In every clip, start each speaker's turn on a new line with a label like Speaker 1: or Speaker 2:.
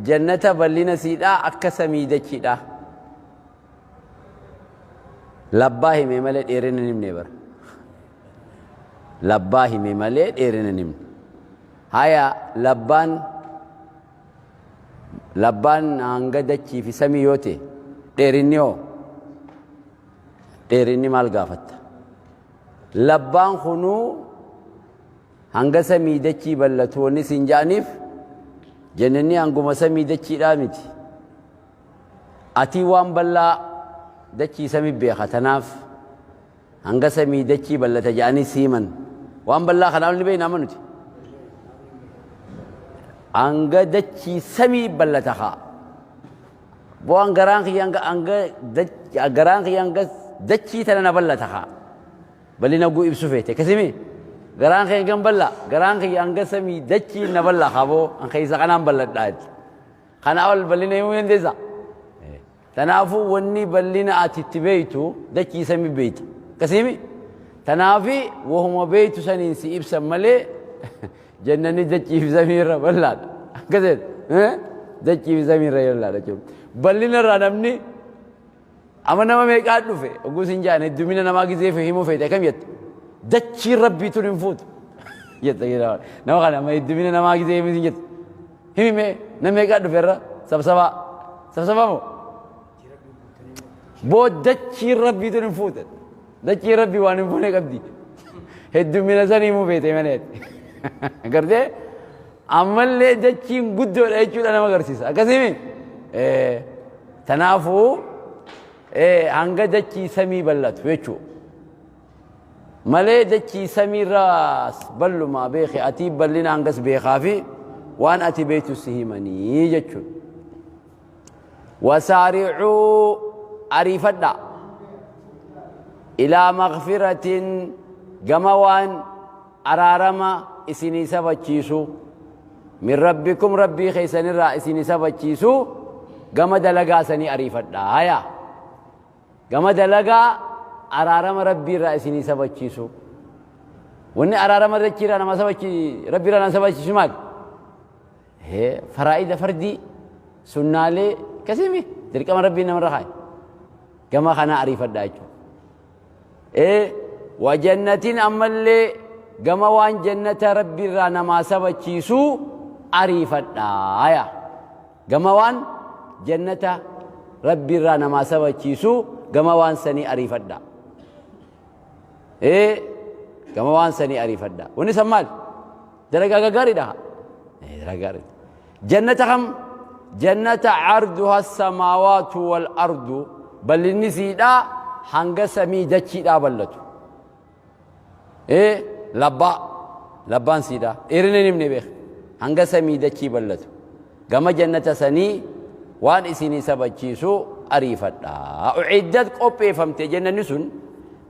Speaker 1: Jannata bal'ina siidhaa akka samii dachiidhaa. Labbaa hime malee dheerina hin himne bara. Labbaa hime malee dheerina hin himne. Haya, labbaan hanga dachii fi samii yoo ta'e, dheerinni hoo? Dheerinni maal gaafatta? Labbaan kunuu hanga samii dachii bal'atu wanni siin ja'aniif, jannanni hanguma samii dachiidhaa miti. Atii waan bal'aa dachii samii beeka, tanaaf hanga samii dachii bal'ata ja'anii siiman. Waan bal'aa kanaa ol ni beekna amma nuti. Hanga dachii samii bal'ata kaa. Bu'aan garaan kiyya hanga garaan kiyya hanga dachii tana na bal'ata kaa. Bal'ina guu ibsu feete akkasimi, garaan kiyya hangam bal'a, garaan kiyya hanga samii dachii na bal'a kaa, boo an keessa kanaan bal'adhaa jechuudha. Kanaa ol bal'ina himuu dandeessaa? Tanaafuu wanni bal'ina ati itti beektu dachii samii beekta. Akkasimi? Tanaafi wahuma beektu saniin si ibsan malee jannanni dachii fi samii irra bal'aadha. Akkaseet dachii fi samii irra bal'aadha jechuudha. Bal'ina irraa namni amma nama meeqaa dhufe oguu sin jaan, heddumina namaa gizee fi himuu feete akkam jette? Dachiin rabbii tun hin fuutu jette. Nama kana amma heddumina namaa gizee himuu sin jette. Himi mee, nama meeqaa dhufe irra sabsabaa sabsabaa moo boo dachiin rabbii tun hin fuute. Dachiin rabbii waan hin fuune qabdi. Heddumina san himuu feete malee. Gartee ammallee dachiin guddoodha jechuudha nama agarsiisa. Akkasimi? Tanaafuu hanga dachii samii bal'atu jechuudha. Malee dachii samiirraas bal'umaa beeke, atii bal'ina hangas beekaa fi waan ati beektu si himanii jechuudha. Wasaari'uu, ariifadhaa. Ilaa maghfiratin, gama waan araarama isinii sabachiisu. Min rabbikum, rabbii keessanirraa isinii sabachiisu, gama dalagaa sanii ariifadhaa yaa. Gama dalagaa araarama rabbii irraa isinii sabachiisu. Wanni araarama dachiirraa nama sabachi rabbii irraa nama sabachiisu maali? Faraa'ida, fardii, sunnaalee akkasii dirqama rabbiin namarra kaa'e. Gama kanaa ariifadhaa jechuudha. Wajannatiin, ammallee gama waan jannata rabbii irraa namaa sabachiisu ariifadhaa yaa. Gama waan jannata rabbii irraa namaa sabachiisu, gama waan sanii ariifadhaa. Gama waan sanii ariifadhaa. Wanni san maali? Dalagaa gaggaariidha. Dalagaa gaariidha. Jannata kam? Jannata arduha samaawaatu wal ardu, bal'inni siidhaa hanga samii dachiidhaa bal'atu. Labbaa labbaan siidhaa dheerina hin himne beeka, hanga samii dachii bal'atu. Gama jannata sanii waan isinii sabachiisu ariifadha. Uciddat, qopheeffamte, jannanni sun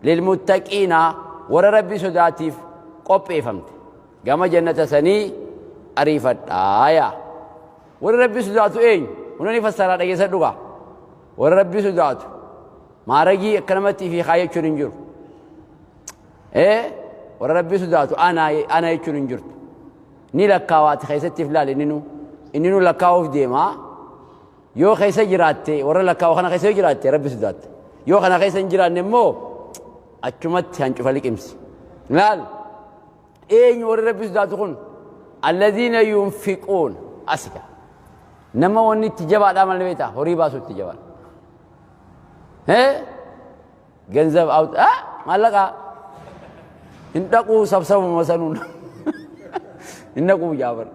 Speaker 1: lilmuttaqiina, warra rabbi sodaatiif qopheeffamte. Gama jannata sanii ariifadha yaa. Warri rabbi sodaatu eenyu? Hunda ni fassaraa, dhageessadhu gaa. Warra rabbi sodaatu maaragii akka namatti fi kaayyachuun hin jiru. Warra rabbi sodaatu ana ana jechuun hin jirtu. Ni lakkaawaati keessatti if laal, inni nu lakkaa'uuf deema. Yoo keessa jiraatte, warra lakkaa'u kana keessa yoo jiraatte, rabbi sodaatte. Yoo kana keessa hin jiraanne immoo achumatti hancufa liqimsi. Laal, eenyu warri rabbi sodaatu kun? Alladhiina yunfiquun asika. Nama wanni itti jabaadhaa maal beektaa? Horii baasuu itti jabaadha. ገንዘብ አውጣ፣ maallaqa hin dhaquu, sabsabuma sanuun hin dhaquu jaabar.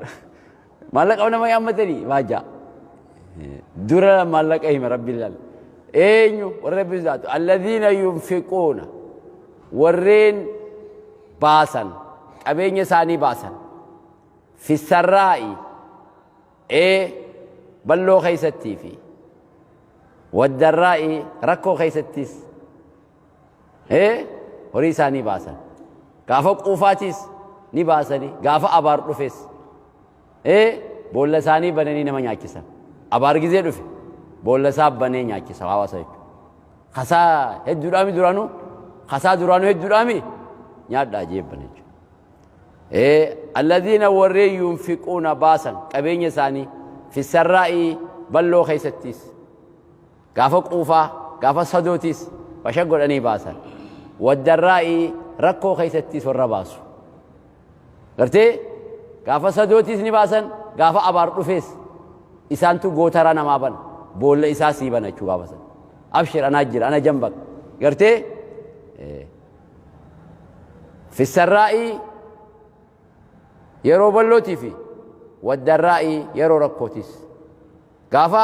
Speaker 1: Maallaqa nama yaammatanii baajaa dura maallaqa hima rabbi laal. Eenyu warra rabbi sodaatu? Alladhiina yunfiquuna, warreen baasan, qabeenya isaanii baasan, fissarraa'i, balloo keessattii fi waddarraa'i, rakkoo keessattis horii isaanii baasan. Gaafa quufaatis ni baasanii, gaafa abaar dhufes boolla isaanii bananii nama nyaachisan. Abaar gizee dhufe boolla isaa banee nyaachisa hawaasa jechuudha. Kasaa hedduudhaami duraanuu, kasaa duraanuu hedduudhaami nyaadhaa jeebban jechuudha. Alladhiina, warreen, yunfiquuna, baasan qabeenya isaanii. Fi sarraa'ii balloo keessattis. Gaafa quufaa, gaafa sadootis bashaq godhanii baasan. Waddarraa'ii rakkoo keessattis warra baasu. Gartee gaafa sadootis ni baasan, gaafa abaar dhufees isaantu gootaraa namaa bana. Boolla isaa sii bana jechuu gaafa san. Abshir anaa jira, ana jambak. Gartee fi sarraa'ii yeroo ballootii fi waddarraa'ii yeroo rakkootis. Gaafa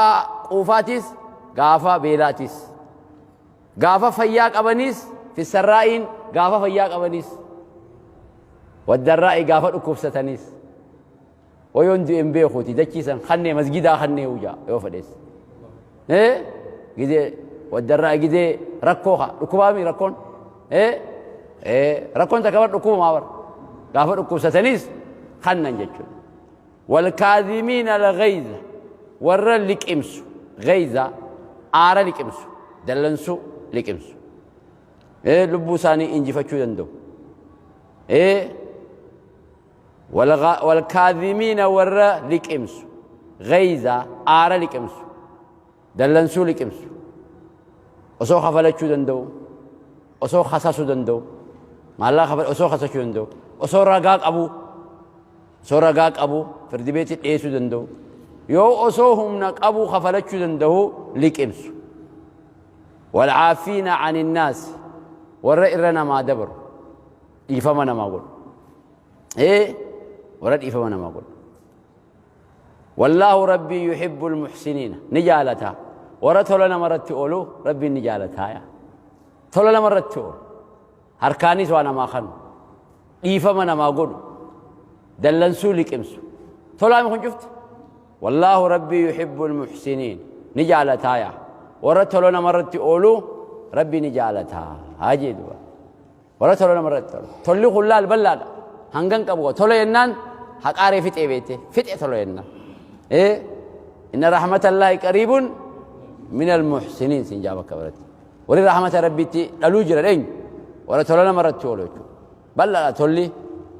Speaker 1: quufaatis, gaafa beelaatis. Gaafa fayyaa qabaniis, fi sarraa'iin gaafa fayyaa qabaniis. Waddarraa'ii gaafa dhukkubsataniis. Wayoon du'e hin beekuuti dachiisan kannee masgidaa kannee hujaa yoo fedhees. Gizee waddarraa'ii gizee rakkoo haa dhukkubaami rakkoon. Rakkoon takka bar dhukkubumaa bar. Gaafa dhukkubsataniis kannan jechuudha. Walkaazimiina al-ghayza warra liqimsu ghayza aara liqimsu dallansuu liqimsu. Lubbuu isaanii injifachuu danda'u. Walkaazimiina warra liqimsu ghayza aara liqimsu dallansuu liqimsu. Osoo kafalachuu danda'u, osoo kasasuu danda'u, maallaqa osoo kasachuu danda'u, osoo ragaa qabu, osoo ragaa qabu firdi beetti dhiyeessuu danda'u, yoo osoo humna qabu kafalachuu danda'u liqimsu. Walcaafiina aninnaas warra irra namaa dabaru, dhiifama namaa godhu. Warra dhiifama namaa godhu. Wallaahu rabbii yuhibbul muhsiniina ni jaalata. Warra tola namarratti oolu rabbiin ni jaalata. Tola namarratti oolu. Harkaanis waa namaa kanu. Dhiifama namaa godhu. Dallansuu liqimsu. Tolaami kun cufti. Wallaahu rabbii yuhibbul muhsiniin ni jaalata. Warra tola namarratti oolu rabbi ni jaalata. Haa jedhu. Warra tola namarratti oolu. Tolli kun laal bal'aadha. Hangan qabu tola jennaan haqaaree fixee beekte. Fixee tola jennaan. Inna rahmatallahi qariibun minal muhsiniin siin jaa bakka biratti. Warri rahmata rabbiitti dhaluu jira eenyu? Warra tola namarratti oolu jechuudha. Bal'aadha tolli.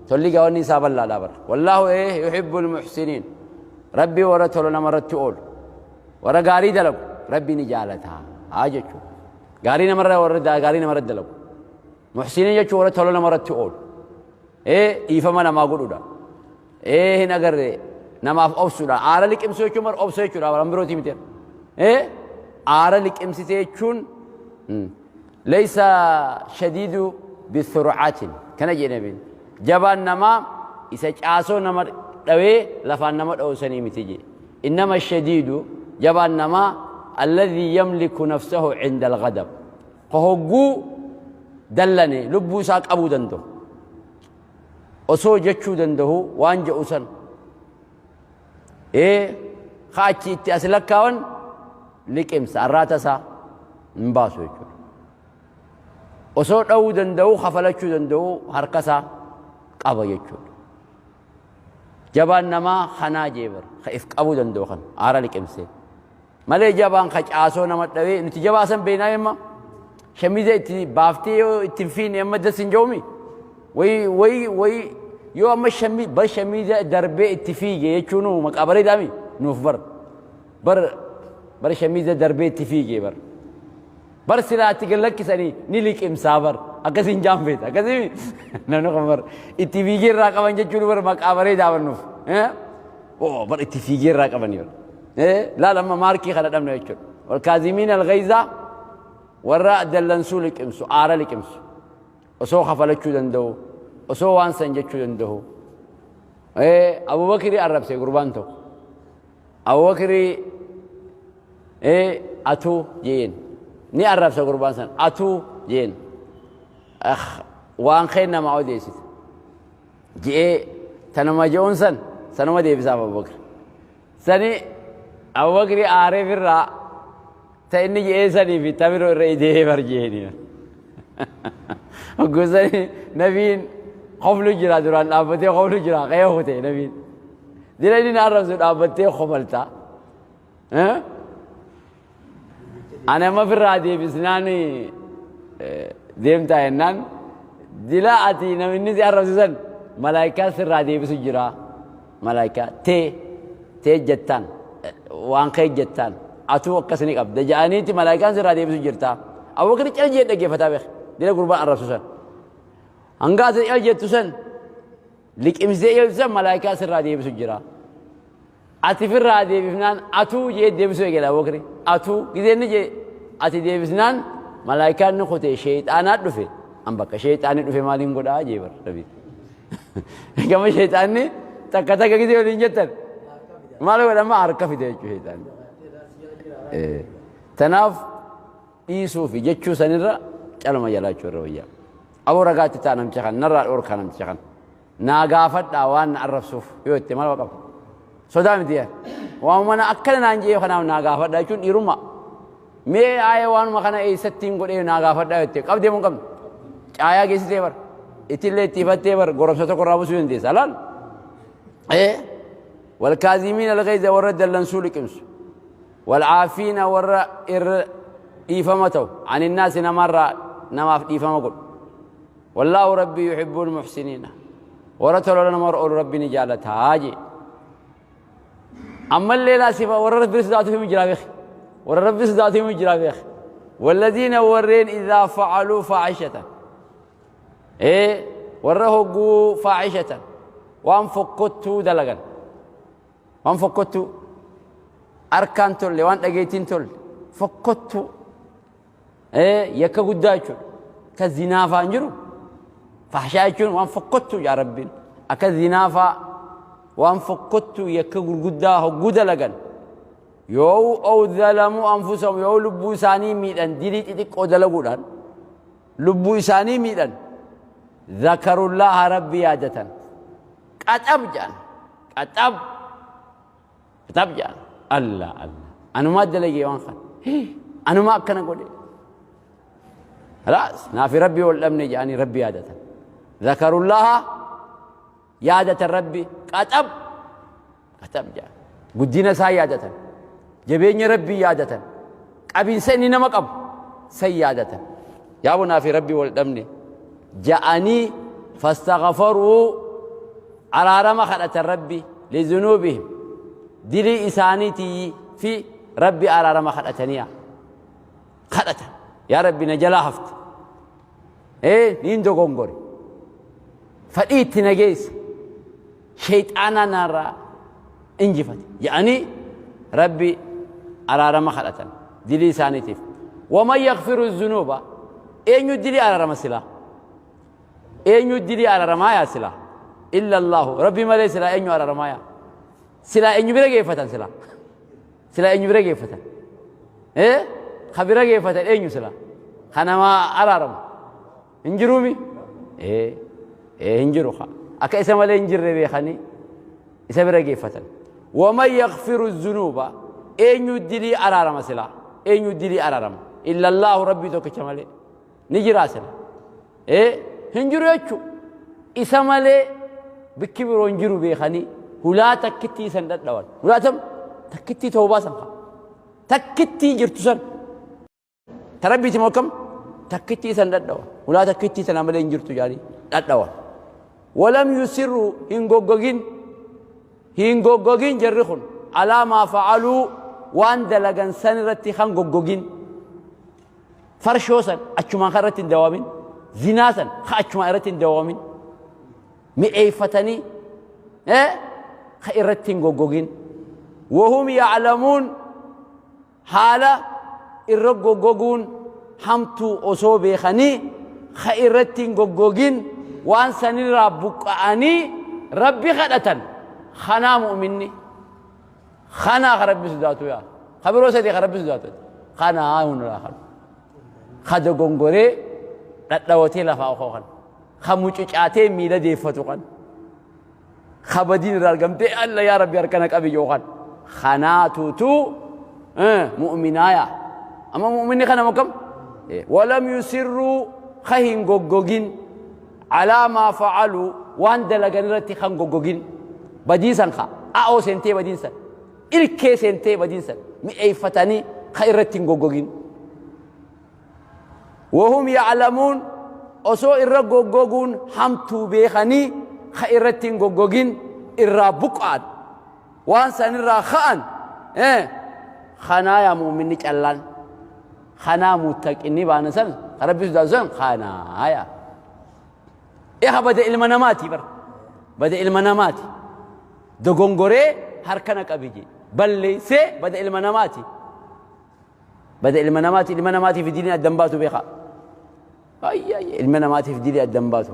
Speaker 1: Tolli gawanni isaa bal'aadha bara. Wallaahu yuhibbul muhsiniin. Rabbi warra tola namarratti oolu. Warra gaarii dalagu rabbi ni jaalata. Haa jechuudha. Gaarii namarra warra gaarii namarratti dalagu. Muhsiniin jechuun warra tola namarratti oolu. Dhiifama namaa godhuudha. Hin agarre namaaf obsuudha. Aara liqimsuu jechuun bar obsuu jechuudha. Waan birootii miti. Aara liqimsite jechuun laysa shadiidu bisur'aatin kana jedhame. Jabaan namaa isa caasoo nama dhawee lafaan nama dha'u sanii miti jedhe. Innama shadiidu jabaan namaa alladhii yamliku nafsahu cinda alghadab. Ka hogguu dallane lubbuu isaa qabuu danda'u. Osoo jechuu danda'u waan jedhu san. Ka achi itti as lakkaawan liqimsa arraata isaa hin baasu jechuudha. Osoo dha'uu danda'u kafalachuu danda'u harka isaa qaba jechuudha. Jabaan namaa kanaa jee bara ka if qabuu danda'u kan aara liqimsee. Malee jabaan ka caasoo nama dhawee nuti jabaa san beeknaa yemma. Shamiza itti baaftee yoo itti hin fiine amma das hin ja'umi. Wayi wayi wayi yoo amma shami bar shamiza darbee itti fiige jechuun maqaa bareedaami nuuf bar. Bar bar shamiza darbee itti fiige bar. Bar silaa itti gad lakkisanii ni liqimsaa bar. Akkasiin jaanfeeta. Akkasii namni kun bar itti fiigee irraa qaban jechuun bar maqaa bareedaa bar nuuf. Oo bar itti fiigee irraa qabanii bar. Laal amma maarkii kana dhabna jechuudha. Walkaazimiin alghayzaa warra dallansuu liqimsu, aara liqimsu. Osoo kafalachuu danda'u, osoo waan san jechuu danda'u. Abubakrii arrabse gurbaan tokko. Abubakrii atuu jeen. Ni arrabsa gurbaan san atuu jeen. Waan kee namaa odeessite. Je'ee tanuma je'uun san sanuma deebisaaf Abubakr. Sani Abubakri aaree firraa ta inni je'ee sanii fi ta biroo irra idee bar jeeni. Hogguu sani nabiin koflu jira duraan dhaabbatee koflu jira qe'ee kute nabiin. Dila inni na arrabsu dhaabbattee kofalta. Ani amma firraa deebisnaan deemtaa jennaan dila ati namni si arrabsu san malaayikaa sirraa deebisu jira. Malaayikaa tee tee jettaan. Waan kee jettaan atuu akkas ni qabda ja'aniiti malaayikaan sirraa deebisu jirta. Abubakar cal jee dhaggeeffataa beek. Dila gurbaan arrabsu san. Hanga ati cal jettu san liqimsee jettu san malaayikaa sirraa deebisu jira. Ati firraa deebifnaan atuu jee deebisuu eegale Abubakri. Atuu gizeen ni jee ati deebisnaan malaayikaan ni kutee sheexaanaa dhufe. An bakka sheexaanni dhufe maaliin godhaa jee bar nabi. Gama sheexaanni takka takka gizee waliin jettan maal godhama harka fide jechuu sheexaanni. Tanaaf dhiisuu fi jechuu sanirra caluma jalaachuu irra wayyaa. Aboo ragaatti ta'a namicha kan narraa dhoorkaa namicha kan. Naa gaafadhaa waan na arrabsuuf yoo itti maal qaba. Sodaa miti yaa. Waanuma na akkana naan jee kanaaf naa gaafadhaa jechuun dhiirummaa. Mee aayee waanuma kana eessattiin godhee naa gaafadhaa yoo itti qabdee moo hin qabne. Caayaa geessitee bar. Ittillee itti ifattee bar goromsa tokko irraa buusuu dandeessa. Laal. Ee. Walkaazimiin algayza warra dallansuu liqimsu. Walcaafiina warra irra dhiifama ta'u. Aninnaasi namarraa namaaf dhiifama godhu. Wallaahu rabbii yuhibbuul muhsiniina. Warra tola nama oolu rabbi ni jaalataa jee. Ammallee laa sifa warra rabbi sodaatu himu jira beek. Warra rabbi sodaatu himu jira beek. Walladhiina warreen idhaa facaluu faahishatan. Ee warra hogguu faahishatan waan fokkottuu dalagan. Waan fokkottuu harkaan tolle waan dhageettiin tolle fokkottuu. Yakka guddaa jechuudha. Akka zinaa fa'aa hin jiru. Fahshaa jechuun waan fokkottuu jaa Rabbiin. Akka zinaa fa'aa waan fokkottuu yakka gurguddaa hogguu dalagan. Yoo ow zalamuu anfusahum yoo lubbuu isaanii miidhan dilii xixiqqoo dalaguudhaan lubbuu isaanii miidhan zakarullaaha Rabbi yaadatan. Qaxab jedhan. Qaxab. Kitaab jedhan. Allah Allah. Anumaa dalagee waan kana. Anumaa akkana godhe. Khalaas naafi rabbi wal dhabne jedhanii rabbi yaadatan. Zakarullaha yaadatan rabbi qaxab qaxab jedhan. Guddina isaa yaadatan. Jabeenya rabbii yaadatan. Qabiinsa inni nama qabu san yaadatan. Yaaboo naafi rabbi wal dhabne ja'anii fastaghfaruu araarama kadhatan rabbi lizunuubihim dilii isaaniitii fi rabbi araarama kadhataniya kadhatan yaa rabbi na jalaa hafte ee niin dogongore fadhii itti na geesse sheyxaanaa naarraa injifate jedhanii rabbi araarama kadhatan dilii isaaniitiif waman yakfiru zunuuba eenyu dilii araarama silaa Eenyu dilii araramaa yaa silaa? Illa Allahu. Rabbi malee silaa eenyu araramaa yaa? Silaa eenyu bira geeffatan silaa? Silaa eenyu bira geeffatan? Eh? Ka bira geeffatan eenyu silaa? Ka namaa araaramu? Hin jiruumi? Eh, eh hin jiru ka. Akka isa malee hin jirre beekanii isa bira geeffatan. Waman yaghfiru zunuuba eenyu dilii araarama silaa? Eenyu dilii araarama? Illa Allahu Rabbii tokkicha malee. Ni jiraa sila? Ee hin jiru jechu. Isa malee bikki biroo hin jiru beekanii hulaa takkittii san dhadhawan. Hulaa tam takkittii toobaa san kaa. Takkittii jirtu san. Ta rabbiiti moo akkam? Takkittii san dhadhawan. Hulaa takkittii tana malee hin jirtu jaanii dhadhawan. Walam yusirru hin goggogin hin goggogin jarri kun alaa maa fa'aluu waan dalagan san irratti kan goggogin. Farshoo san achumaan kan irratti hin dawaamin, zinaa san ka achumaan irratti hin dawaamin, mi'eeffatanii ka irratti hin goggogin. Wahum ya'lamuun haala irra goggoguun hamtuu osoo beekanii ka irratti hin goggogin waan sanirraa buqqa'anii Rabbi kadhatan kanaa mu'minni. Kanaa ka Rabbi sodaatu yaa. Ka biroo sadii ka Rabbi sodaatu. Kanaa hundaa kan. Ka dogongoree dhadhawatee lafaa okoo kan. Ka mucucaatee miila deeffatu kan. Ka badiin irraa argamtee alla yaa Rabbi harka na qabi yoo kan. Kanaatutu mu'minaa yaa. Amma mu'minni kana makam? Walam yusirruu ka hin goggogin. Alaa maa fa'aluu waan dalagan irratti kan goggogin badii san ka a'oo seentee badiin san ilkee seentee badiin san mi'eeffatanii ka irratti hin goggogin. Wahum ya'lamuun osoo irra goggoguun hamtuu beekanii ka irratti hin goggogin irraa buqqa'an waan san irraa ka'an Kanaa yaa mu'minni callaan. Kanaa muttaqinni baana san rabbi sodaatu san kanaa yaa. Eha bada ilma namaati bar. Bada ilma namaati. Dogongoree harka na qabi jee. Balleessee bada ilma namaati. Bada ilma namaati ilma namaatiif diiniin addan baatu beekaa. Ayya ilma namaatiif diinii addan baatu.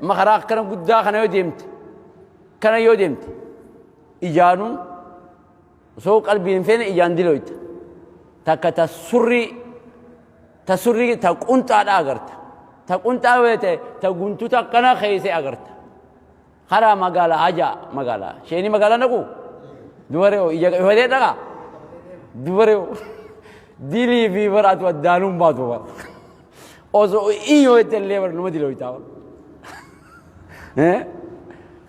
Speaker 1: Amma karaa akkana guddaa kana yoo deemte kana yoo deemte ijaanuu osoo qalbiin hin feene ijaan dilooyta. Takka ta surrii ta surrii ta qunxaadha agarta. Ta qunxaa yoo ta'e ta guntuta akkana keessa agarta. Karaa magaalaa hajaa magaalaa. Isheenii magaalaa naqu? Dubaree hoo ija ifatee dhaqa? Dubaree hoo dilii fi baraatu addaanuun baatu bara. Osoo iyyoo itti illee bara numa dilooytaa bara.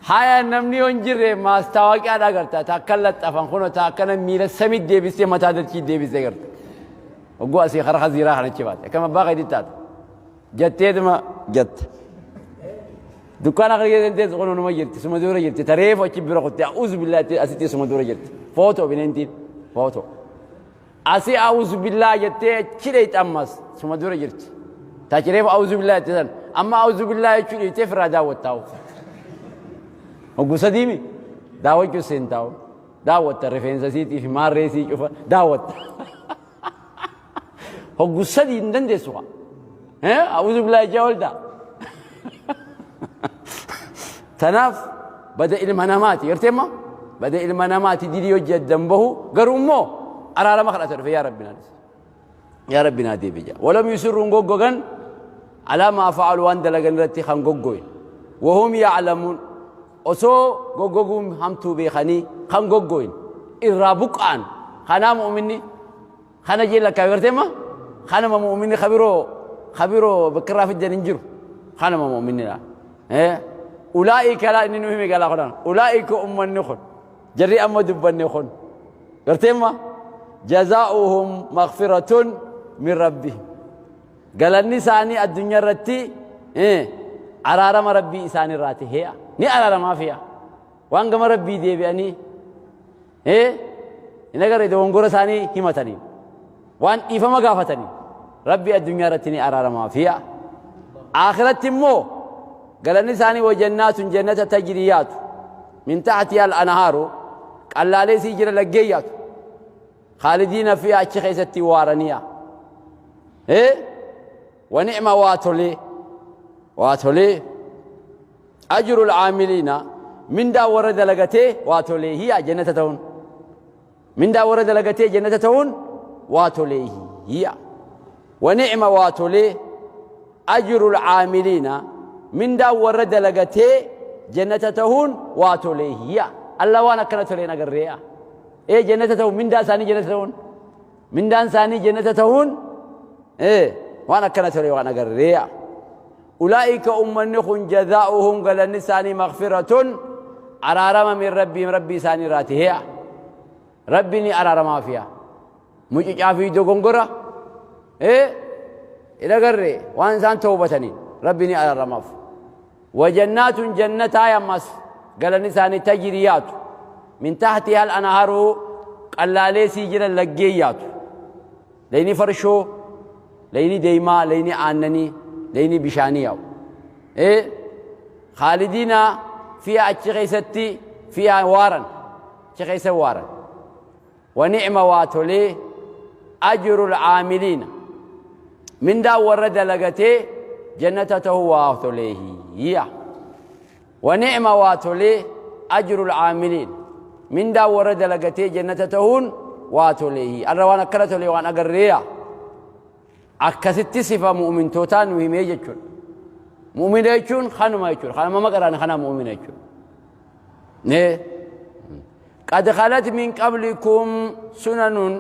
Speaker 1: Haya namni yoo hin jirre maastaawaqiyaadha agarta. Ta akka laxxafan kunoo ta akkana miila samii deebistee mataa dachii deebistee agarta. Ogguu asii karaa haziiraa kana achi baate. Akkam abbaa keetii taata. Jetteetuma jette. Dukkaana kana keessa teessu kun numa jirti suma dura jirti ta reefu achi bira kutte a'uuzu billaahi asitti suma dura jirti. Footoo bineentiin footoo. Asii a'uuzu billaa jettee achi dheeyxe ammas suma dura jirti. Ta achi reefu a'uuzu billaa jette san amma a'uuzu billaa jechuu dhiiftee firraa daawwattaa'u. Oggu sadiimi daawwachuu seentaa'u. Daawwatta rifeensa siitii fi maarree sii cufa daawwatta. Hoggu sadii hin dandeessu kaa. A'uuzu billaahi jaa ooltaa. Tanaaf bada ilma namaati gartee immoo bada ilma namaati dilii hojii addan bahu garuu immoo araarama kadhata dhufe yaa rabbi naa dhisi. Yaa rabbi naa deebi jaa. Walam yusirruun goggogan alaa maa fa'alu waan dalagan irratti kan goggoyin. Wahum ya'lamuun osoo goggoguun hamtuu beekanii kan goggoyin irraa buqqa'an kanaa mu'minni Kana jee lakkaa gartee ma kanama mu'minni kabiroo kabiroo bakka irraa fiddan hin jiru kanama mu'minni laa. Ulaa'ika laa inni nu hime galaa kunan ulaa'ika ummanni kun jarri amma dubbanne kun gartee ma jazaa'uhum maghfiratun min rabbihim galanni isaanii addunyaa irratti araarama rabbii isaanii irraa ta'ee ni araaramaa fi'a waan gama rabbii deebi'anii Hin agarre dogongora isaanii himatanii waan dhiifama gaafatanii rabbi addunyaa irratti ni araaramaa fi'a. Akhiratti immoo galanni isaanii wajannaatun jannata tajrii yaatu min taxtiha al-anhaaru qallaalee sii jira laggee yaatu khaalidiina fi'a achi keessatti waaraniya. Wa ni'ma waa tolee waa tolee. Ajrul aamiliina mindaa warra dalagatee waa tolee hiya jannata ta'uun. Mindaa warra dalagatee jannata ta'uun waa tolee hiya. Wa ni'ma waa tolee ajrul aamiliina mindaa warra dalagatee jannata ta'uun waa tolee hiya. Allah waan akkana toleen agarree'a. Ee jannata ta'uun mindaa isaanii jannata ta'uun mindaan isaanii jannata ta'uun ee waan akkana tolee waan agarree'a. Ulaa'ika ummanni kun jazaa'uhum galanni isaanii maghfiratun araarama min rabbiim rabbii isaanii irraa tahe'a. Rabbi ni araaramaafia. Mucicaa fi dogongora hin agarre waan isaan toobataniin rabbi ni araaramaaf. Wajannaatun jannataa ammas galanni isaanii tajrii yaatu. Min tahtiha al-anhaaru qallaalee sii jiran laggee yaatu. Layni farshoo, layni deeymaa, layni aannanii, layni bishaanii yaa'u. Ee khaalidiina fiihaa achi keessatti fiihaa waaran achi keessa waaran. Wa ni'ma waa tolee ajrul aamiliina mindaan warra dalagatee jannata ta'uu waa tolee hiya. Wa ni'ma waa tolee ajrul aamiliin mindaan warra dalagatee jannata tahuun waa toleehi arra waan akkana tolee waan agarreeya akkasitti sifa mu'mintootaa nu himee jechuudha mu'mina jechuun kanuma jechuudha kanuma maqaraan kana mu'mina jechuudha nee qad khalat min qablikum sunanun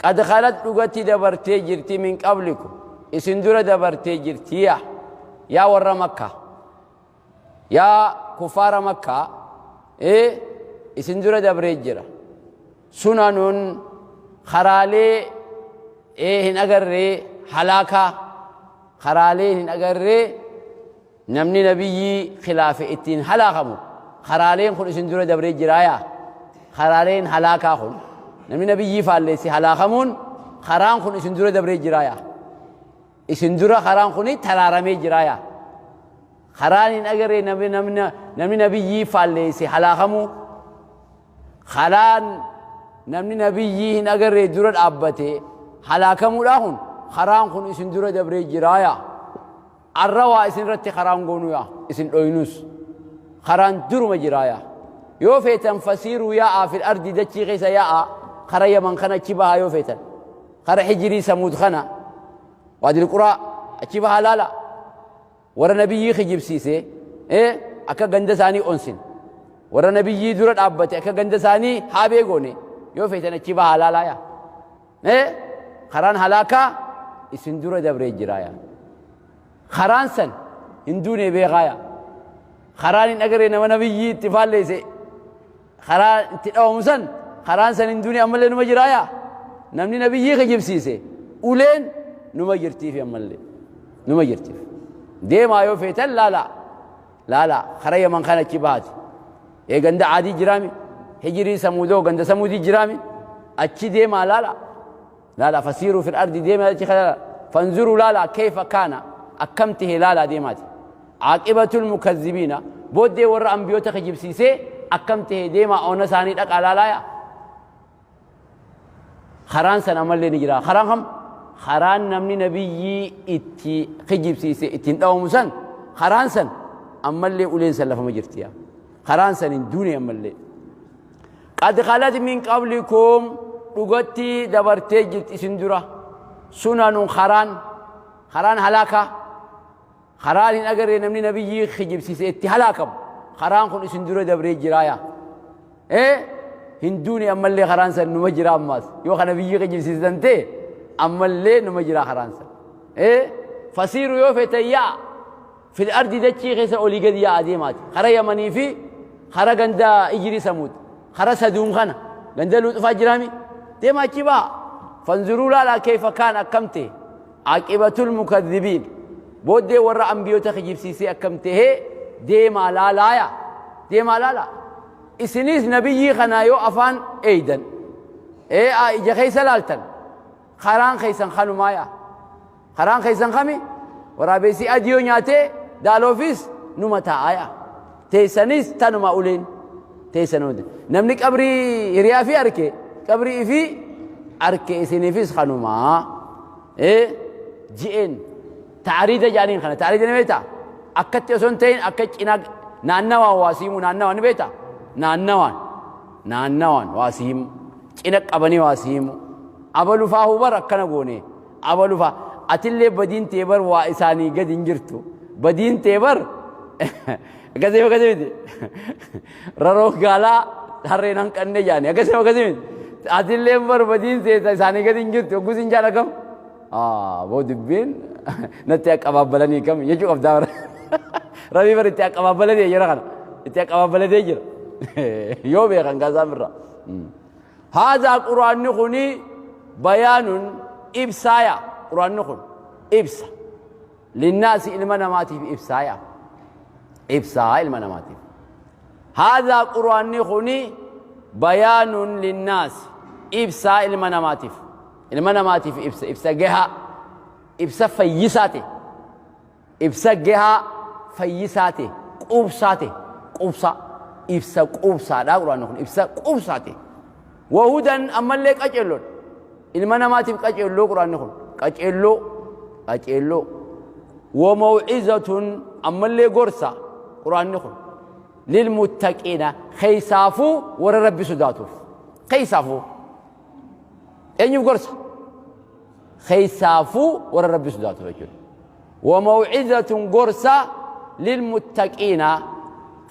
Speaker 1: qad khalat dhugatti dabartee jirti min qablikum isin dura dabartee jirti yaa yaa warra makkaa Yaa kuffaara Makkaa ee isin dura dabree jira. Sunanun karaalee ee hin agarree halaakaa karaalee hin agarree namni nabiyyii khilaafe ittiin halaakamu karaaleen kun isin dura dabree jiraa yaa. Karaaleen halaakaa kun namni nabiyyii faalleessi halaakamuun karaan kun isin dura dabree jiraaya. Isin dura karaan kun taraaramee jiraaya. Karaan hin agarree namni nabiyyii faalleessi halaakamuu, karaan namni nabiyyii hin agarree dura dhaabbate halaakamuudhaa kun karaan kun isin dura dabree jiraaya. Arra waa isin irratti karaan goonuya isin dhoynus karaan duruma jiraaya. Yoo feetan fasiiruu yaa'aa fil ardi dachii keessa yaa'aa kara Yaman kana achi bahaa yoo feetan kara Hijirii Samuud kana Waadil Quraa achi bahaa laala warra nabiyyii kijibsiise akka ganda isaanii onsin warra nabiyyii dura dhaabbate akka ganda isaanii haabee goone yoo feetan achi bahaa laalaa yaa karaan halaakaa isin dura dabree jiraa yaa karaan san hin duune beekaa yaa karaan hin agarree nama nabiyyii itti faalleesse karaa itti dhawamu san karaan san hin duune ammallee numa jiraa yaa namni nabiyyii kijibsiise uleen numa jirtiif ammallee numa jirtiif deemaa yoo feetan laalaa laalaa kara Yaman kana achi bahaati ee ganda Caadii jiraami, Hijirii Samuudoo ganda Samuudii jiraami, achi deemaa laalaa laalaa fasiiruu fil ardi deemaa achi kana fanzuruu laalaa keefa kaana akkam tahe laalaa deemaati caaqibatul mukazzibiina booddee warra ambiyoota kijibsiisee akkam tahe deemaa oona isaanii dhaqaa laalaa yaa karaan san ammallee ni jira. Karaan kam? Karaan namni nabiyyii itti kijibsiise ittiin dhawamu san karaan san ammallee uleen san lafama jirti yaa. Karaan san hin duune ammallee. Qad khalat min qablikum dhugatti dabartee jirti isin dura. Sunanun karaan karaan halaakaa karaan hin agarree namni nabiyyii kijibsiise itti halaakamu karaan kun isin dura dabree jiraa yaa. Hin duune ammallee karaan san numa jira ammaas yoo kana biyyii kijibsiisan ta'e ammallee numa jira karaan san. Fasiiru yoo feetan yaa fil ardi dachii keessa olii gadi yaa adeemaati kara Yamanii fi kara ganda Ijirii Samuud kara Saduum kana ganda Luuxufaa jiraami deema achi ba'a fanzuruu laalaa keefa kaan akkam ta'e aqibatul mukadhibiin booddee warra ambiyoota kijibsiisee akkam ta'e deemaa laalaaya deemaa laalaa. Isinis nabiyyii kanaa yoo afaan eeydan ija keessa laaltan karaan keessan kanumaa yaa karaan keessan kami waraabessi adii yoo nyaatee daaloofis numa taa'a yaa teessanis tanuma uleen teessan namni qabrii hiriyaa fi arke qabrii fi arke isiniifis kanumaa ji'een taariida jaaniin kana taariida ni beektaa akkatti osoo hin ta'in akka cinaa naannawaan waa siimu naannawaan ni beektaa naannawaan naannawaan waa siimu cina qabanii waa siimu abalu faahu bar akkana goone abalu faa atillee badiin tee bar waa isaanii gadi hin jirtu badiin tee bar akkasii akkasii miti raroo gaalaa harreen hanqanne jaani akkasii akkasii miti atillee bar badiin tee isaanii gadi hin jirtu yoggus hin jaan akkam boo dubbiin natti aqabaabbalanii kam jechuu qabdaa bara. Rabii bara itti aqabaabbalatee jira kana. Itti aqabaabbalatee jira. Yoo beekan gaazaan birra. Haadhaa quraanni kuni bayaanun ibsaaya. Quraanni kun ibsa. Linnaasi ilma namaatiif ibsaaya. Ibsaa ilma namaatiif. Haadhaa quraanni kuni bayaanun linnaasi ibsaa ilma namaatiif. Ilma namaatiif ibsa ibsa gahaa ibsa fayyisaa ta'e ibsa gahaa fayyisaa ta'e quubsaa ta'e quubsaa ibsa quubsaadha quraanni kun ibsa quubsaa ta'e wahudan ammallee qaceelloodha ilma namaatiif qaceelloo quraanni kun qaceelloo qaceelloo wamawcizatun ammallee gorsa quraanni kun lilmuttaqiina keessaafuu warra rabbi sodaatuuf keessaafuu Eenyuuf gorsa? Keessaafuu warra Rabbi sodaatu jechuudha. Wamawcizatun gorsa lilmuttaqiina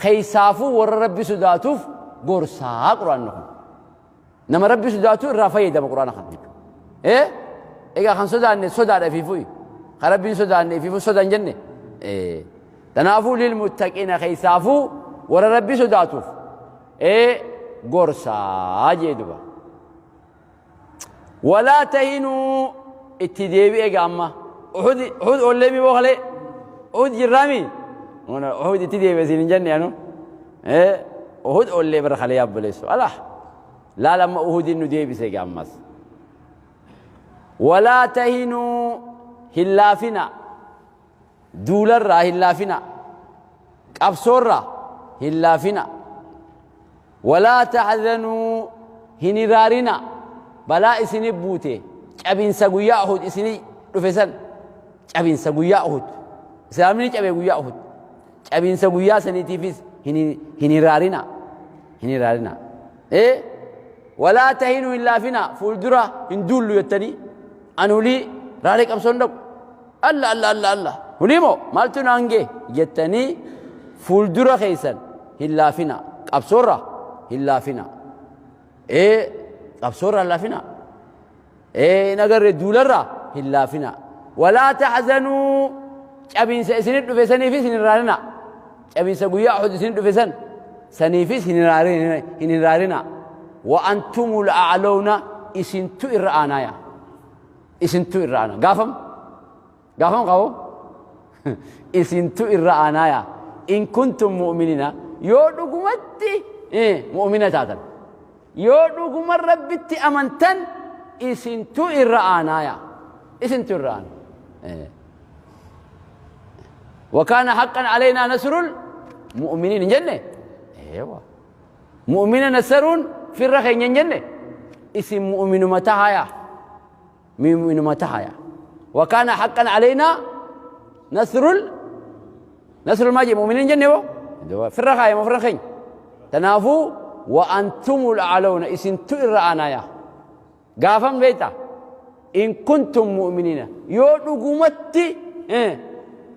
Speaker 1: keessaafuu warra Rabbi sodaatuuf gorsaa quraanni kun. Nama Rabbi sodaatu irraa fayyadama quraana kana jechuudha. Ee egaa kan sodaanne sodaadha ifiifuu. Kan Rabbiin sodaanne ifiifuu soda hin jenne. Ee tanaafuu lilmuttaqiina keessaafuu warra Rabbi sodaatuuf ee gorsaa jee duba. Walaa tahinuu itti deebi'e egaa amma. Uhud Uhud oollee mi boo kalee? Uhud jirraami? Uhud itti deebi'e siin hin jenne anu. Ee Uhud oollee bara kalee yaabboleessu. Alaa. Laal amma Uhudiin nu deebise egaa ammas. Walaa tahinuu, hin laafina. Duularraa hin laafina. Qabsoorraa hin laafina. Walaa tahzanuu, hin hiraarina. Balaa isini buute, cabinsa guyyaa Uhud isini dhufe san, cabinsa guyyaa Uhud. Islaamni cabe guyyaa Uhud. Cabinsa guyyaa saniitiifis hin hiraarina. Hin hiraarina. Walaa tahinuu, hin laafina, fuuldura hin duullu jettanii an hulii raalee qabsoon dhaqu. Alla alla alla alla. Hulii moo maaltu naan gee jettanii fuuldura keessan hin laafina. Qabsoorra hin laafina. Qabsoorra hin laafina. Hin agarre, duularra hin laafina. Walaa tahzanuu, cabinsa isinit dhufe saniifis hin hiraarina. Cabinsa guyyaa Uhud isinit dhufe san saniifis hin hiraarina, hin hiraarina. Wa antumul a'lawna, isintu irra aanaaya. Isintu irra aana. Gaafam? Gaafam qabu? Isintu irra aanaaya. In kuntum mu'minina, yoo dhugumatti mu'mina taatan. Yoo dhuguma Rabbitti amantan isintu irra aanaaya. Isintu irra aana. وكان حقا علينا نصر المؤمنين hin jenne? Eewa. Mu'mina nasaruun firra keenya hin jenne? Isin mu'minuma tahaya. Mu'minuma tahaya. وكان حقا علينا نصر ما جي مؤمنين jenne boo? Firra kaaya moo firra keenya? Tanaafuu وأنتم الأعلون, isintu irra aanaaya. Gaafam beekta? In kuntum mu'miniina, yoo dhugumatti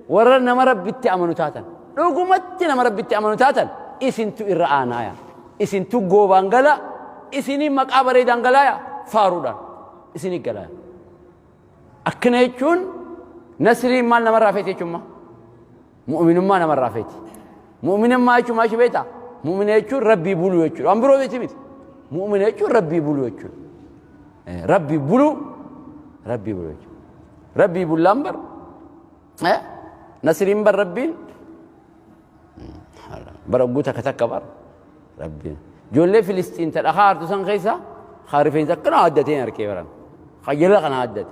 Speaker 1: warra nama Rabbitti amanu taatan, dhugumatti nama Rabbitti amanu taatan, isintu irra aanaaya. Isintu goobaan gala, isinii maqaa bareedaan galaaya, faaruudhaan isinii galaaya. Akkana jechuun nasriin maal namarraa feeti jechuun? Mu'minummaa namarraa feeti. Mu'minummaa jechuun maal beektaa? Mu'mina jechuun Rabbii buluu jechuudha. Waan biroo miti miti. Mu'mina jechuun Rabbii buluu jechuudha. Rabbii buluu, Rabbii buluu jechuudha. Rabbii bullaan bar nasriin bar Rabbiin bara ogguu takka takka bar Rabbiin. Ijoollee Filistiin ta dhakaa hartu san keessa haa rifeensa akkana addateen harkee baran. Qayyala kana addate.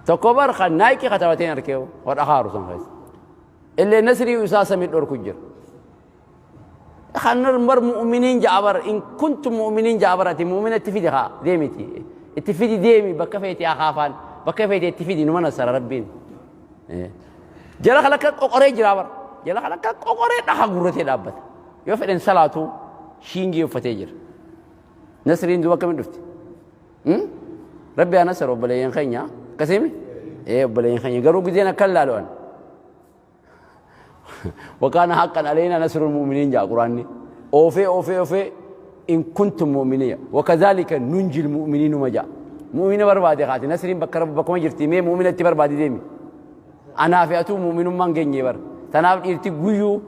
Speaker 1: Tokko bar kan Nike katabateen harkee waa dhakaa haru san keessa. Illee nasrii isaa samii dhorku jira. Kan bar mu'miniin ja'a bar, in kuntum mu'miniin ja'a bar, ati mu'mina itti fidi haa deemiti. Itti fidi deemi, bakka feete haa kaafaan, bakka feete itti fidi, numa nasara Rabbiin. Jala kan akka qoqoree jira bar. Jala kan akka qoqoree dhakaa guurratee dhaabbata. Yoo fedhan salaatu shiingii uffatee jira. Nasriin duuba akkamiin dhufti? Rabbi haa nasaru obboleeyyan keenya. Akkasiimi? Ee, obboleeyyan keenya garuu gizeen akka ilaalu'an. وكان حقا علينا نصر المؤمنين جاء قرآني. أوفي أوفي أوفي إن كنتم مؤمنين وكذلك ننجي المؤمنين ما جاء. مؤمن بربادي خاتي نسرين بكر بكم جرتي مي مؤمنة بربادي ديمي. أنا في أتو مؤمن من جنجي بر. تناف إرتي غيو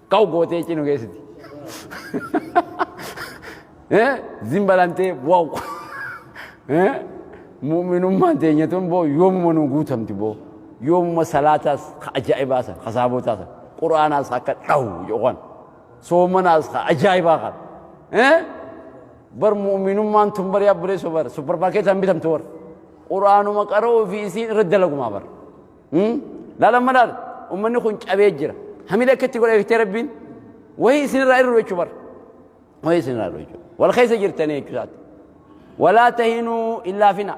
Speaker 1: كاو غوتي چينو گيستي. زيمبالانتي واو. Mu'minummaan teenya tun boo yoomuma nu guutamti boo. Yoomuma salaataas ka ajaa'ibaa san, kasaabotaa san, qur'aanaas akka dhawu yookaan soomanaas ka ajaa'ibaa kan. Bar mu'minummaan tun bar yaabbuleessoo bar supparmaarkeetaan bitamtu bar. Qur'aanuma qara'uu fi isiin irra dalagumaa bar. Laala laal, ummanni kun cabee jira. Hamila akka itti godha eegtee Rabbiin wahii isinirraa irru jechuu bar. Wahii isinirraa irru jechuudha. Wal keessa jirtanii jechuusaati. Walaa tahinuu, hin laafina.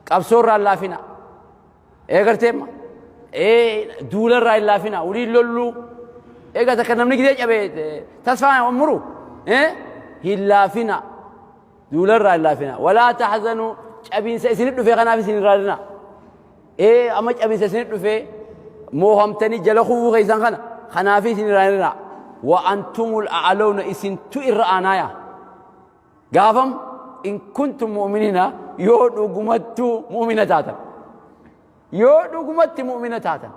Speaker 1: Qabsoorraa hin laafina. Eegarteemma. Duularraa hin laafina. Uliin lolluu. Egaa takka namni gidee cabe tasfaa muru. Hin laafina. Duularraa hin laafina. Walaa tahzanuu, cabiinsa isinit dhufe kanaaf isin hin raadina. Amma cabiinsa isinit dhufe moohamtanii jala kufuu keessan kana kanaaf isin hin raadina. Wa antumul a'lawna, isintu irra aanaaya. Gaafam? In kuntum mu'minina, yoo dhugumattuu mu'mina taatan. Yoo dhugumatti mu'mina taatan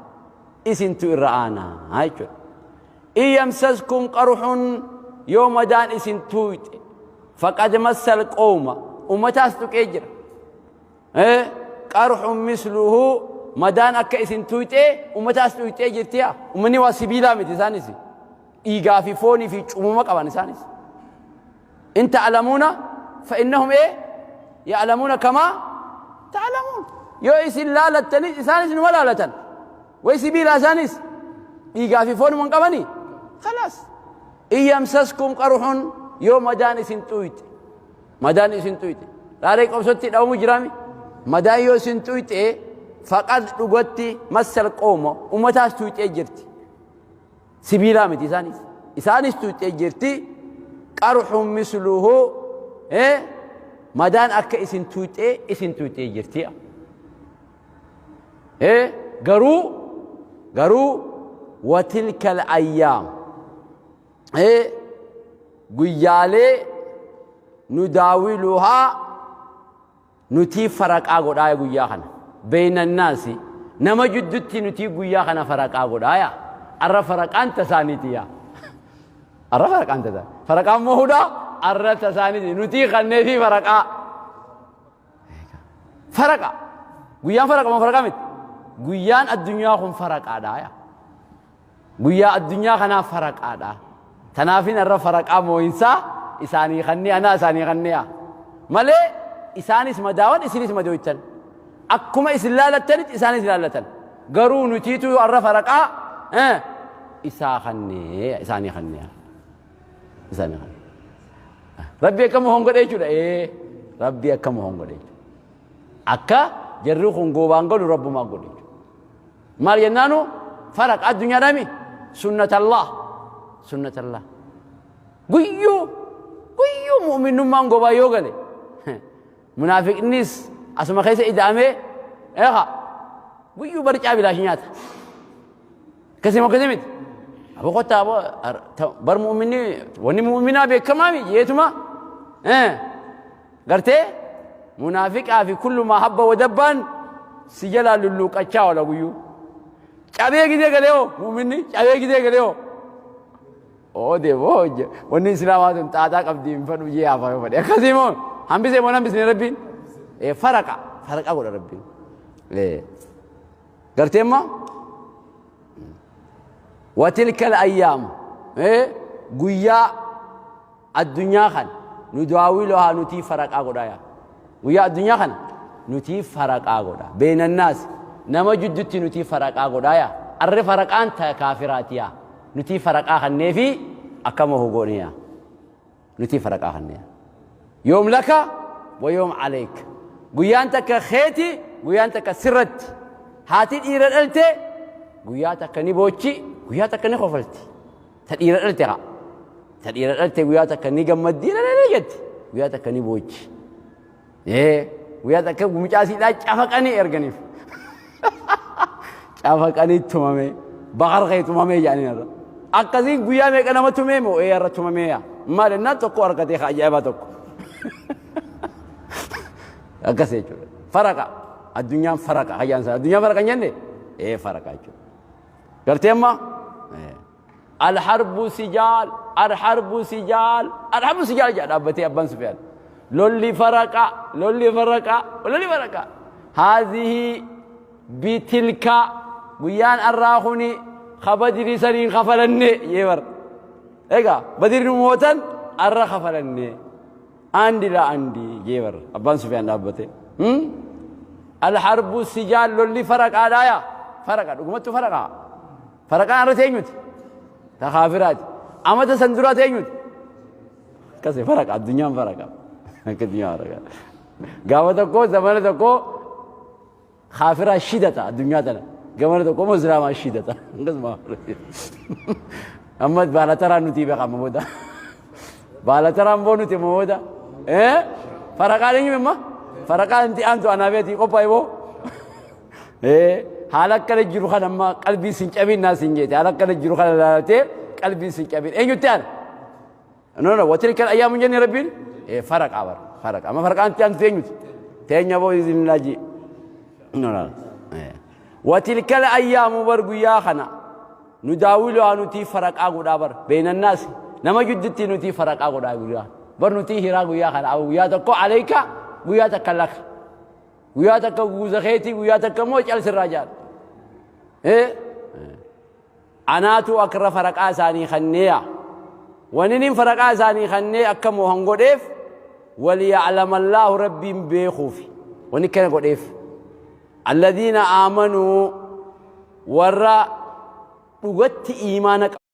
Speaker 1: isintu irra aanaa jechuudha. In yamsaskum qarhun, yoo madaan isin tuuyxe, faqad massal qawma, ummataas tuqee jira. Qarhun misluhu, madaan akka isin tuuyxee ummataas tuuyxee jirtiya. Ummanni waa sibiilaa miti isaanis. Dhiigaa fi foonii fi cumuma qaban isaanis. In ta'lamuuna fa innahum ya'lamuuna kamaa ta'lamuun. Yoo isin laalattanis isaanis numa laalatan. Way sibiila isaanis dhiigaa fi foonuma hin qabanii. Khalaas. In yamsaskum qarhun, yoo madaan isin xuyxe. Madaan isin xuyxe. Laalee qabsootti dhabamu jiraami. Madaan yoo isin xuyxe, faqad dhugatti massal qooma ummataas tuyxee jirti. Sibiilaa miti isaanis. Isaanis tuyxee jirti. Qarhun misluhu, madaan akka isin tuyxee isin tuyxee jirti. Garuu watilkal ayyaam, guyyaalee nudaawiluhaa, nutii faraqaa godhaa guyyaa kana beeynannaasi, nama jiddutti nutii guyyaa kana faraqaa godhaa. Yaa arra faraqaan tasaaniiti, yaa arra faraqaan tasaani, faraqaan mohuudha arra tasaaniiti, nutii kanneefi faraqaa. Faraqa guyyaan faraqa moo faraqaa miti? Guyyaan addunyaa kun faraqaadha. Yaa guyyaa addunyaa kanaa faraqaadha. Tanaafin arra faraqaa moo'insaa isaanii kannee, anaa isaanii kannee malee, isaanis madaawan, isinis madooytan. Akkuma isin laalattanitti isaanis laallatan. Garuu nutiitu arra faraqaa isaa kannee, isaanii kannee, isaanii kannee. Rabbi akkama hongodhe jechuudha. Rabbi akkama hongodhe jechuudha. Akka jarri kun goobaan galu rabbumaa godhe jechuudha. Maal jennaanu, faraqa addunyaadhaami, sunnatallah, sunnatallah. Guyyuu guyyuu mu'minummaan goobaa yoo gale, munaafiqnis asuma keessa ida'amee eeqa guyyuu barcaa bilaash nyaata. Akkasii akkasii miti. Aboo kottaa, aboo bar mu'minni wanni mu'minaa beekamaami jeetuma gartee munaafiqaa fi kullumaa habba wadabbaan si jalaa lulluuqachaa oola guyyuu. Cabee gidee galee hoo, mu'minni cabee gidee galee hoo. Oo deemoo, wanni islaamaa tun xaaxaa qabdi, hin fadhu jee hafa yoo fadhe. Akkasii moo hambisee moo hambisne rabbiin? Faraqa faraqa godha rabbiin. Gartee immoo watilkal ayyaamu, guyyaa addunyaa kana nudaawiluhaa, nutii faraqaa godhaa. Yaa guyyaa addunyaa kana nutii faraqaa godha, beenannaas nama jiddutti nutii faraqaa godhaa. Yaa arre faraqaan ta kaafiraati, yaa nutii faraqaa kanneefi akkama hogoone, yaa nutii faraqaa kannee. Yoom laka wa yoom aleyk, guyyaan takka keeti, guyyaan takka sirratti. Haati dhiira dhalte guyyaa takka ni boochi, guyyaa takka ni kofalti. Ta dhiira dhalte haa, ta dhiira dhalte guyyaa takka ni gammaddii lalee jetti, guyyaa takka ni boochi. Guyyaa takka mucaasiidhaa cafaqanii erganiif, cafaqanii tumame, bakar kee tumamee jedhanii irra. Akkasiin guyyaa meeqa nama tumee moo irra tumamee? Yaa maal ennaan tokko harkatee ajaa'ibaa tokko akkas jechuudha. Faraqa addunyaan, faraqa hayyaan sana addunyaan faraqa hin jenne, faraqa jechuudha. Gartee amma alharbu sijaal, alharbu sijaal, alharbu sijaal jedha dhaabbatee abbaan Sufiyaan. Lolli faraqa, lolli faraqa, lolli faraqa. Haadhihi bitilka, guyyaan arraa kuni kabadiri saniin kafalanne jee bar. Egaa badirri mootan arra kafalanne. Andi la andi jee bar abbaan Sufiyaan dhaabbate. Alharbu sijaal, lolli faraqaadhaa. Yaa faraqa, dhugumattu faraqa. Faraqaan arra teenyuti. Ta kaafiraati. Amata san duraa teenyuti. Akkasi faraqa addunyaan, faraqa. Addunyaan faraqa. Gaafa tokko zamana tokko kaafiraa shidata addunyaa tana. Gamana tokko immoo islaamaa shidata. Akkasuma. Amma baalataraan nuti beekama booda. Baalataraan boo nuti amma booda. Faraqaan eenyu amma? Faraqaan inti aantu anaa beetii qophaa'e boo. Haala akkana jiru kana amma qalbii sin cabin naa sin jeete. Haala akkana jiru kana ilaalatee qalbii sin cabin. Eenyutti aana? No, no, watilkal ayyaamu jenne rabbiin faraqa bar faraqa. Amma faraqaan itti aantu eenyuti? Teenya boo isin laaji. No, no. Watilkal ayyaamu bar, guyyaa kana nu daawwilu nuti faraqaa godhaa bar, beenannaas nama jiddutti nuti faraqaa godhaa. Guyyaa bar nuti hiraa guyyaa kana guyyaa tokko aleeka, guyyaa takka laka, guyyaa takka guuza keetii, guyyaa takka immoo calsirraa jaal. Anaatu akra faraqaa isaanii kanneeya. Waninin faraqaa isaanii kannee akka moohan godheef, waliya'lama Allaahu, Rabbiin beekuufi wani kana godheef, alladiina aamanuu, warra dhugatti iimaana qabu.